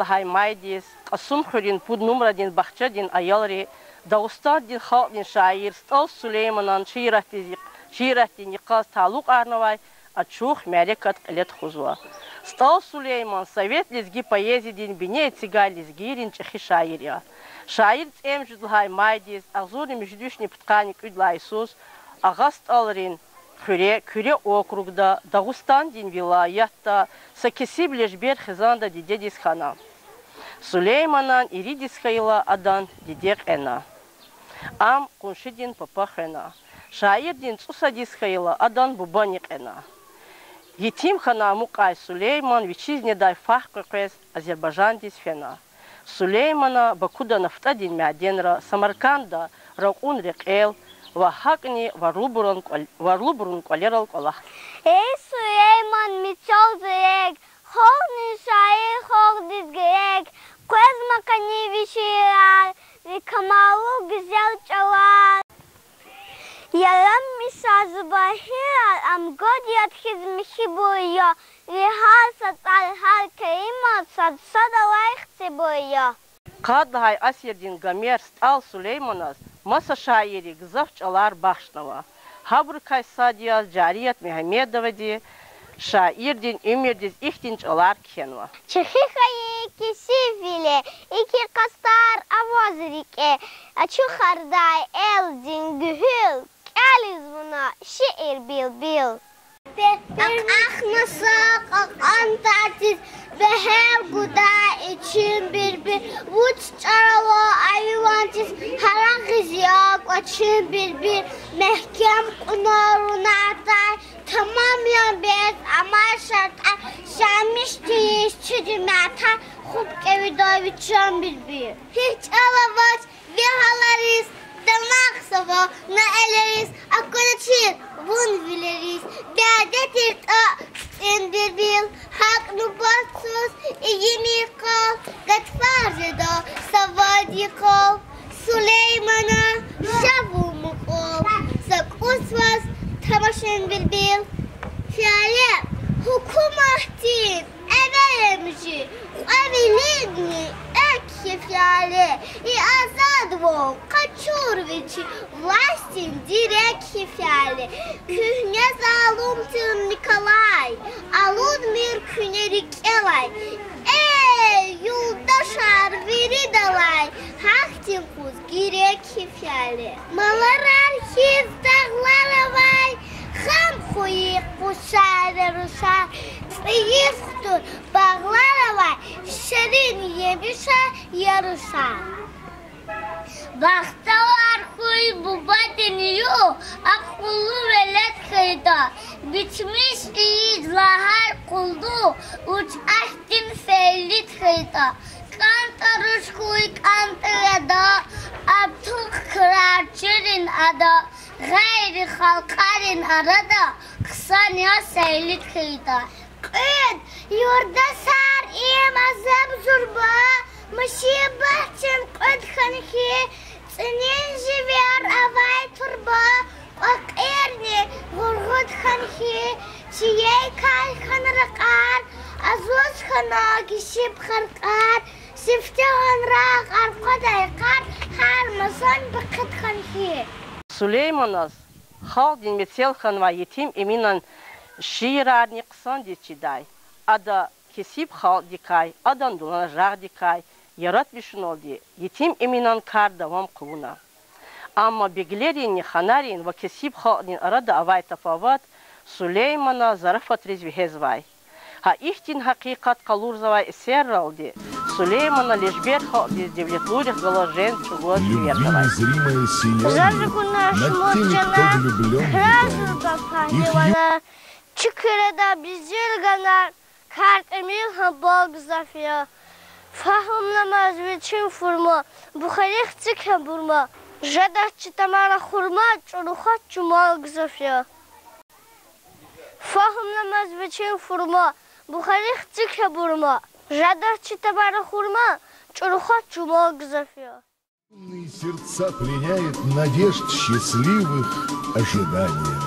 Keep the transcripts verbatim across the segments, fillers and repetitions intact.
Гьай майдиз Кьасумхуьруьн пуд нумрадин бахчадин аялри Дагъустандин халкьдин шаир СтӀал Сулейманан шииратдиз, шииратдин йикъаз талукьарнавай ачух мярекат кьиле тухузва. СтӀал Сулейман совет лезги поэзиядин бине эцигай лезгийрин чӀехи шаир я. Шаир цӀемуьжуьд лагьай майдиз агъзурни муьжуьд вишни пудкъанни кӀуьд лагьай йисуз Агъа СтӀалрин хуьре, Куьре округда, Дагъустандин вилаятда, са кесиб лежбер хизанда дидедиз хьана. Сулейманан иридиз хьайила адан диде кьена. Ам къуншидин папа хвена. Шаирдин цӀусадиз хьайила адан бубани кьена. Етим хьана амукьай Сулейман вичиз недай фагь къекъвез Азербайжандиз фена. Сулеймана Бакуда нафтӀадин мяденра, Самарканда ракьун рекьел ва гьакӀни варлубурун кӀвал-, варлубурун кӀвалерал кӀвалахна. Эй, Сулейман, мецел зирек, халкьдин шаир, халкьдиз герек, къвезма къанни ви шиирар, ви камаллу гуьзел чӀалар. Ярамиша зи багьирар, ам гад яд хьиз михьибур я, ви гьар са цӀар, гьар келима сад-садалай хцибур я. Къад лагьай асирдин Гомер СтӀал Сулейманаз маса шаирри гзаф чӀалар бахшнава. Гьабурукай сад яз Жарият Мегьамедовади шаирдин уьмуьрдиз ихьтин чӀалар кхьенва. ЧӀехи хьайи кесибвиле, икӀ къастар аваз рикӀе, ачухардай элдин гуьгьуьл, кӀелиз вуна шиир билбил. Акьахна са кьакьан тӀатиз, бегьер гудай ичин билбил, вуч чӀар ава айван тӀиз, гьарагъиз я кӀвачин билбил, мягькем кьуна рунатай, тамам я бес амай шартӀар, шамиш тийиз чи дуьмятар, хупӀ кӀевида вичин билбил. Гьич чӀал авач ви гьалариз, дамахзава на элериз, акуначир вун вилериз, бяде тиртӀа цин билбил, гьакӀ нубатсуз ийимир къал, гатфар жеда са вад йикъал. Сулеймана, ша вун мукьвал, са кӀус ваз тамашин билбил. Фяле, гьукуматдин эвер эмжи, кьве вилинни экв хьи фяле, и азадвал къачур вичи, властдин дирек хьи фяле. Куьгьне залум тир Николай, алудмир куьне рикӀелай. Эй, юлдашар виридалай, гьахьтин къуз герек хьи фяле. Маларар хьиз дагълар авай, хам хьайи къушар я рушар, цӀийиз хтун багълар авай, ширин емишар я рушар. Бахтавар хьуй бубадин югъ, акьуллу велед хьайитӀа, битмиш ийиз лагьай къуллугъ, вуч ахьтин фейилид хьайитӀа. КӀантӀа руш хьуй кӀантӀа яда, артух крар чирин ада, гъейри халкьарин арада хъсан я сейлид хьайитӀа. Кьуьд юлдашар им азаб зурба, мусибатдин кьуд хьана хьи, цӀинин живер авай турба, кьве кьирни гъургъуд хьана хьи, чиликай хьана ракьар, азуз хьана кесиб халкьар, сифте гьанра акьар къвадай къар, гьар масан пехъид хьана хьи. Сулейманаз халкьдин мецел хьанвай Етим Эминан шиирарни хъсандиз чидай. Ада кесиб халкьдикай, адан дуланажагъдикай яратмишуналди Етим Эминан кар давам хъувуна. Амма беглеринни ханарин ва кесиб халкьдин арада авай тафават Сулеймана зарафатриз вегьезвай. Гьа ихьтин гьакъикъат къалурзавай эсерралди Сулеймана лежбер халкьдиз девлетлуйрихъ галаз женг чӀугваз эверзавай. Заз акуна шумуд чанар, кра зурба пагьливанар, чи Куьреда бизил ганар, кар тӀимил гьамбал гзаф я. Фагьумнамаз вичин фурма, Бухари хцик хьабурма, жедач чи тамара хурма, чӀуру хва чумал гзаф я. Фагьумнамаз вичин фурма, Бухари хцик хьабурма, жедач чи тамара хурма, чӀуру хва чумал гзаф я. Сердца пленяет надежд счастливых ожидание.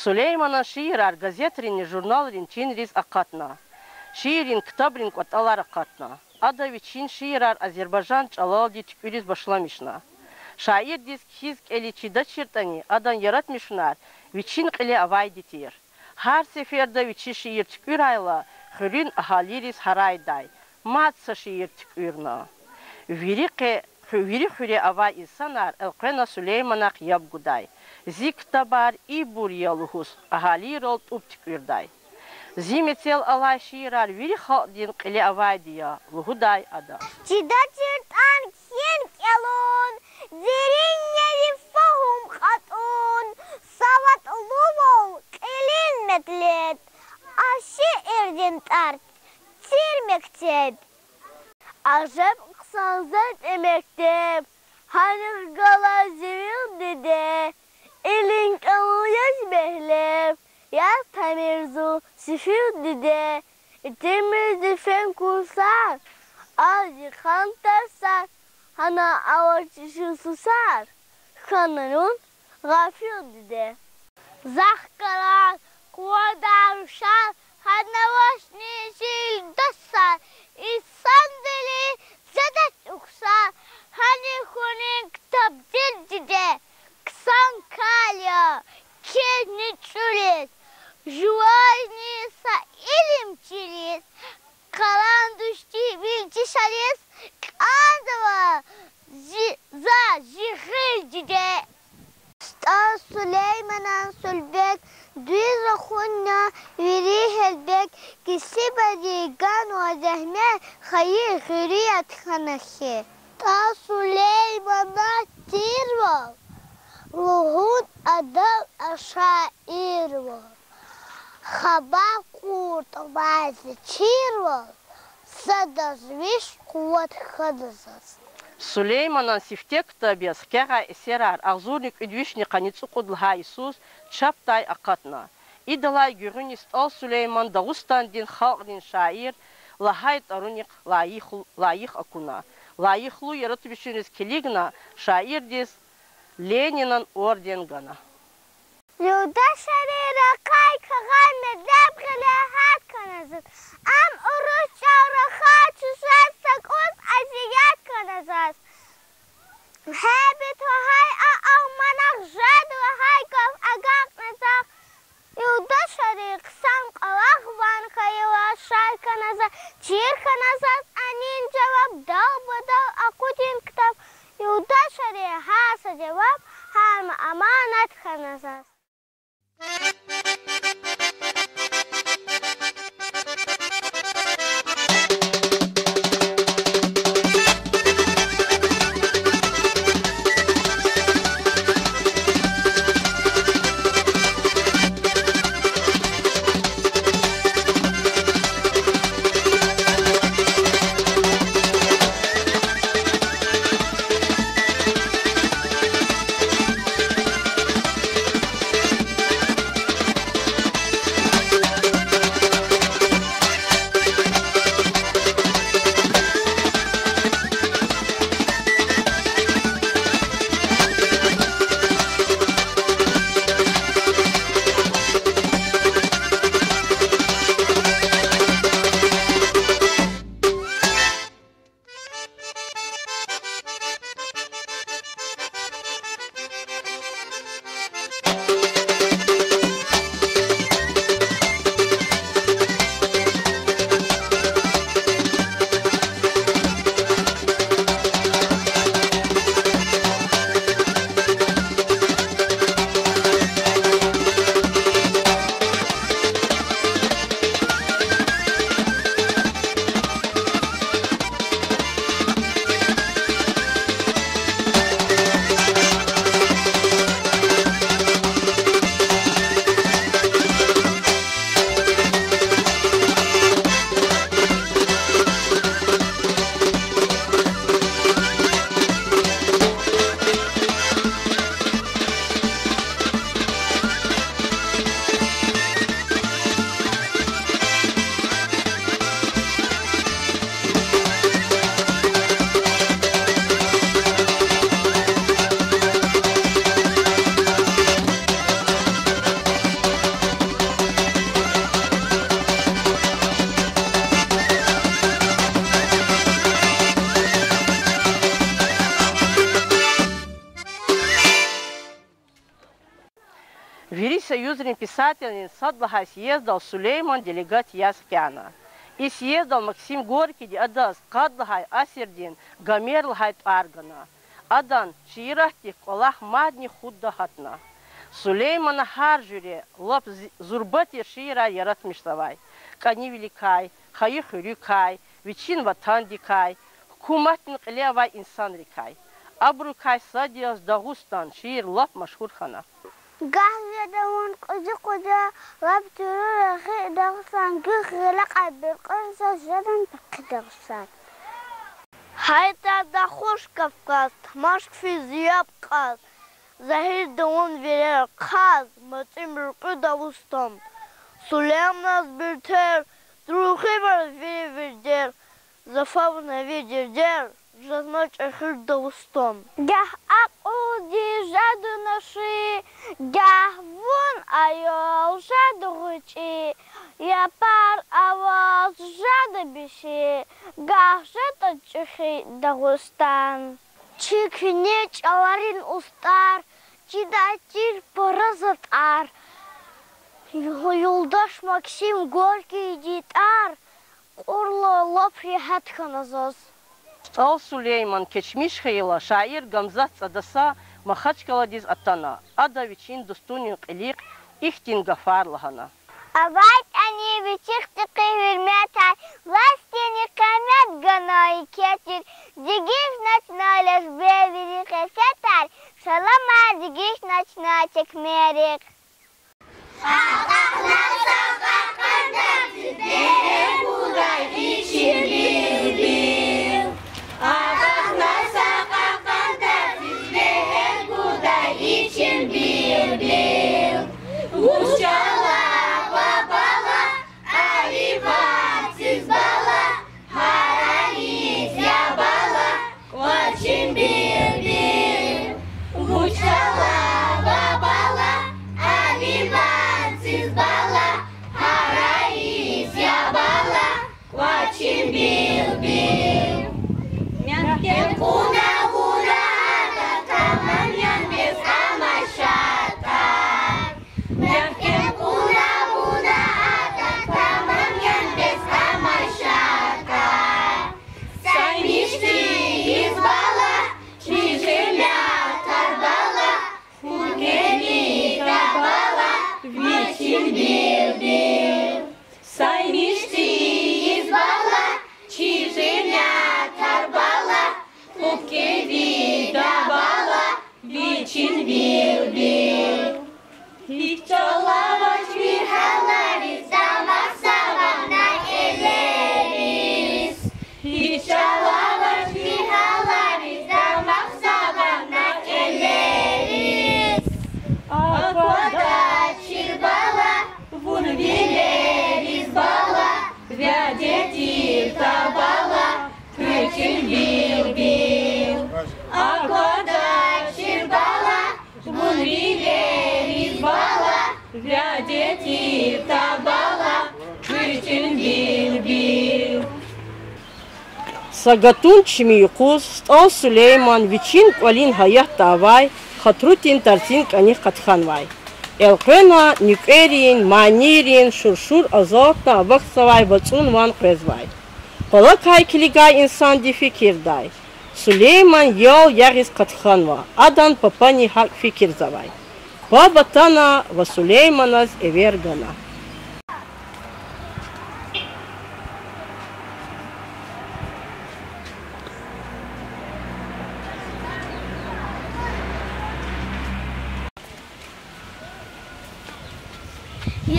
Сулейманан шиирар газетринни журналрин чинриз акъатна. Шииррин ктабрин кӀватӀалар акъатна. Ада вичин шиирар азербайжан чӀалалди туькӀуьриз башламишна. Шаирдиз кхьиз кӀели чидачиртӀани, адан яратмишунар вичин кьиле авайди тир. Гьар сеферда вичи шиир туькӀуьрайла, хуьруьн агьалийриз гьарайдай: мад са шиир туькӀуьрна. Вири къе-, ху-, вири хуьре авай инсанар элкъвена Сулейманахъ яб гудай. Зи ктабар ибур я лугьуз, агьалийрал тӀуб туькӀуьрдай. Зи мецел алай шиирар вири халкьдин кьиле авайди я, лугьудай ада. ЧидачиртӀан кхьин кӀелун, деринни фагьум кьатӀун, савадлувал кьилин метлеб, а шиирдин тӀвар тир мектеб. Ажеб хъсан заз и мектеб, гьанихъ галай зи вил, диде, илим кӀелун яз бегьлеб, яз тамир зун сефил, диде. Итимриз зи фен курсар, аз йикъан тарсар, гьана авач чун сусар, хьанани гъафил, диде. Захъ галаз къувада рушар, гьана авачни чи юлдашар, инсандилиз жедач ухшар, гьана хьунин ктабдин, диде. Хъсан кар я, кхьизни чӀуриз, жувазни са илим чириз, къалан тушни вил дишариз, кӀанзава зи-, заз чи гъил, диде. СтӀал Сулейманан Сулбег, дуьз рахуна вири гьелбег, кесибри ганва зегьмет, хайи хуьруьз хьана хьи. СтӀал Сулейманан тирвал, лугьун адал а шаирвал, хабар кьуртӀа ваз чирвал, садаз виш къуват хьана заз. Сулейманан сифте ктаб яз хкягъай эсерар агъзурни кӀуьд вишни къанни цӀукьуд лагьай йисуз чапдай акъатна. Идалай гуьгъуьниз СтӀал Сулейман Дагъустандин халкьдин шаир лагьай тӀварунихъ лайих, лайих акуна. Лайихлу яратмишунриз килигна, шаирдиз Ленинан орден гана. Юлдашари, рахай кагъан медлеб гъиле гьат хьана заз. Ам урус чӀал рахай чузваз, са кӀус азият хьана заз. Гьеб лагьай а алманах жеда лагьай гаф агакьна захъ. Юлдашари, хъсан кӀвалах ван хьайила шад хьана заз, чир хьана заз анин жаваб, дал-бадал акъудин ктаб. Юлдашари, гьар са жаваб гьам аманат хьана заз. Вири союзрин писателрин сад лагьай съездал Сулейман делегат яз хкяна. И съездал Максим Горькийди адаз къад лагьай асирдин Гомер лагьай тӀвар гана. Адан шииратдик кӀвалах мадни худда гьатна. Сулеймана гьар жуьре лап зи-, зурба тир шиирар яратмишзавай. КӀанивиликай, хайи хуьруькай, вичин ватандикай, гьукуматдин кьиле авай инсанрикай. Абурукай сад яз Дагъустан шиир лап машгьур хьана. Гагь жеда вун кьуьзуь къудаз, лап чуру регъуь Дагъустан, гуьгъ гъиле кьабулрай заз жедан пехъи Дагъустан. Гьайтар хуш Кавказ, тамаш физ яб кьаз, за гьирда вун вилер хъаз, мацӀи муькъуьд Дагъустан. Сулейманаз буьртер, рухвимир вири вирдер, за фавуна ви дердер, жезмай чӀехуьр Дагъустан. Гагь акьулдиз жеда наши, гагь вун аял жеда гъвечӀи, япар аваз жеда биши, гагь жеда чӀехи Дагъустан. Чи куьне чӀаларин устӀар, чидай тир пара затӀар, ю-, юлдаш Максим Горькийдин тӀвар кьурла лап регьят хьана заз. СтӀал Сулейман кечмиш хьайила шаир Гамзат ЦӀадаса Махачкъаладиз атана. Ада вичин дустунин кьилихъ ихьтин гафар лагьана: АвайтӀани вичихъ чӀехи гьуьрметар, властдини къимет гана еке тир, дегишна чна лежбер вири хесетар, саламар дегишна чна чекмерихъ. Акьахна са кьакьан тӀварцӀиз, бегьер гудай вичин билбил. Акьахна са кьакьан тӀварцӀиз, бегьер гудай вичин билбил. Вуч чӀала ва бала, ари варциз бала, гьарайиз я бала, квачин билбил. Вуч чӀала ва бала, ари варциз бала, гьарайиз я бала, квачин билбил. Мягькем кьуна вуна адак, тамам ян бес амашатар. Мягькем кьуна вуна адак, тамам ян бес амашатар. Саймишди из бала, чи жемятар бала, хкведа бала, вичин билбил. Саймишди из бала, чи жемятар бала, хкведа бала, вичин билбил. Гьич чӀала авач ви гьалариз, дамах сагъ авуна кӀелериз. Гьич чӀала авач ви гьалариз, дамах сагъ авуна кӀелериз. Аквада чир бала, вун вилериз бала, вядеди та бала, куьчин билбил. Аквада чир бала, вун вилериз бала, вядеди та бала, куьчин билбил. Са гатун чими юкъуз СтӀал Сулейман вичин кӀвалин гьаятда авай хатрудин тарцин кӀаник къатканвай. Элкъвена нуькӀверин, манийрин шуршур азалтна авахьзавай вацӀун ван къвезвай. Къвалакай килигай инсанди фикирдай: Сулейман ял ягъиз къатканва, адан папани гьакӀ фикирзавай. Паб атана ва Сулейманаз эвер гана.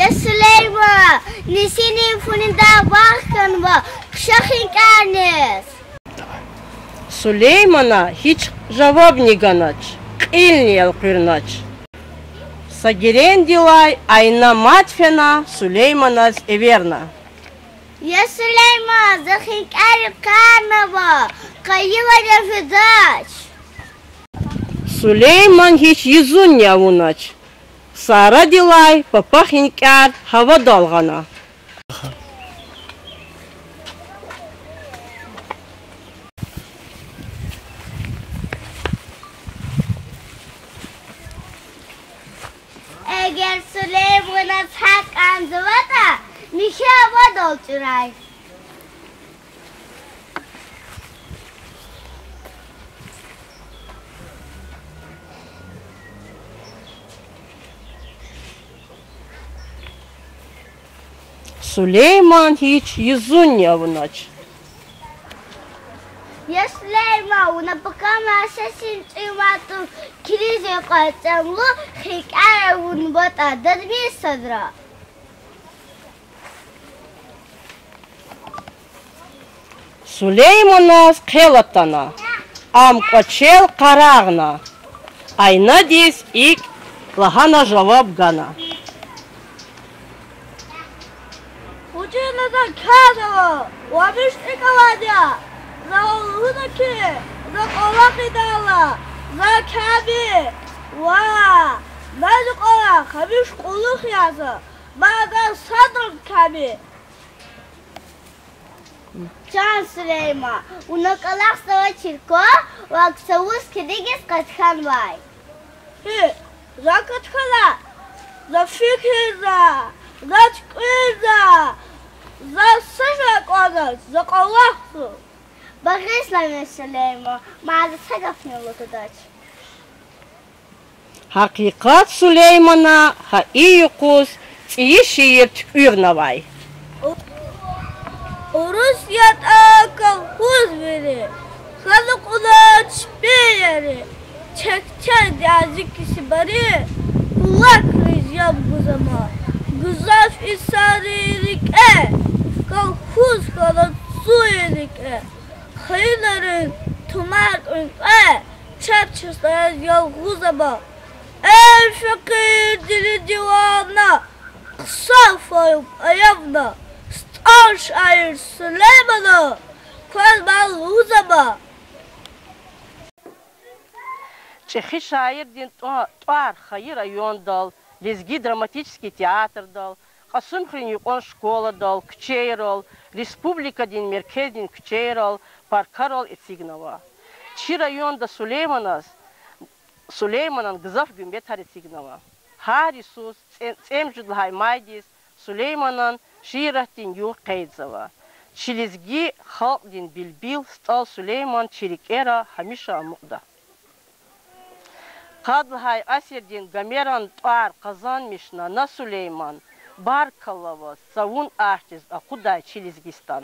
Я Сулейман, нисинин фунидай вахт хьанва, хъша хинкӀарни. Сулеймана гьич жавабни ганач, кьилни элкъуьрнач. Са герендилай айна мад фена Сулейманаз эверна. Я Сулейман, за хинкӀарив хъайинава, къайила я жедач. Сулейман гьич юзунни авунач. Са арадилай папа хинкӀар гьавадал гъана. Эгер Сулейманаз гьакӀ кӀанзаватӀа, михьи авадал тӀуьрай. Сулейман гьич юзунни авунач. Я Сулейман, вуна пакамай сесин тӀуьнвай туш, килигзава кьван цӀемлу хикӀяр авунватӀа, дадмир садра. Сулейманаз хъел атана, ам кӀвачел къарагъна, айнадиз икӀ лагьана жаваб гана. Вучиз на за кязава, вамиш икӀ авайди я, за лугьуда хьи, за кӀвалах ийидайла, за кяби. Ва, мад кӀвалах, гьамиша кьулухъ я за, мад за садрани кяби. Чан Сулейман, вуна кӀвалахзавачир кван, вак цавуз килигиз къатканвай. Гьи, за къаткана, за фикирда, за туькӀуьрда, за са жуьре кӀандач, за кӀвалахзава. Багъишламир, Сулейман, мад за са гафни лугьудач. Гьакъикъат Сулеймана гьа и юкъуз цӀийи шиир туькӀуьрнавай. Урус ятӀа колхоз вири, хьана кьуна чпин яри, чехчедиз зи кесибари, кулакриз яб гуз ама, гзаф инсанрин рикӀе, колхоз хьана цуй рикӀе, хайинрин тумар кьве кьве, чеб чиста яз ялгъуз ама. Эй, фекъир дили дивана, хъсан фейи аямна, СтӀал шаир Сулеймана, квез ман лугьуз ама. ЧӀехи шаирдин тӀва-, тӀвар хайи райондал, лезги драматический театрдал, Кьасумхуьруьн юкьван школадал, куьчейрал, республикадин меркездин куьчейрал, паркарал эцигнава. Чи районда Сулейманаз, Сулейманан гзаф гуьмбетар эцигнава. Гьар йисуз цӀе-, цӀемуьжуьд лагьай майдиз Сулейманан шииратдин югъ къейдзава. Чи лезги халкьдин билбил СтӀал Сулейман чи рикӀера гьамиша амукьда. Къад лагьай асирдин Гомеран тӀвар къазанмишна на Сулейман, баркалла ваз цавун ахьтиз акъудай чи Лезгистан.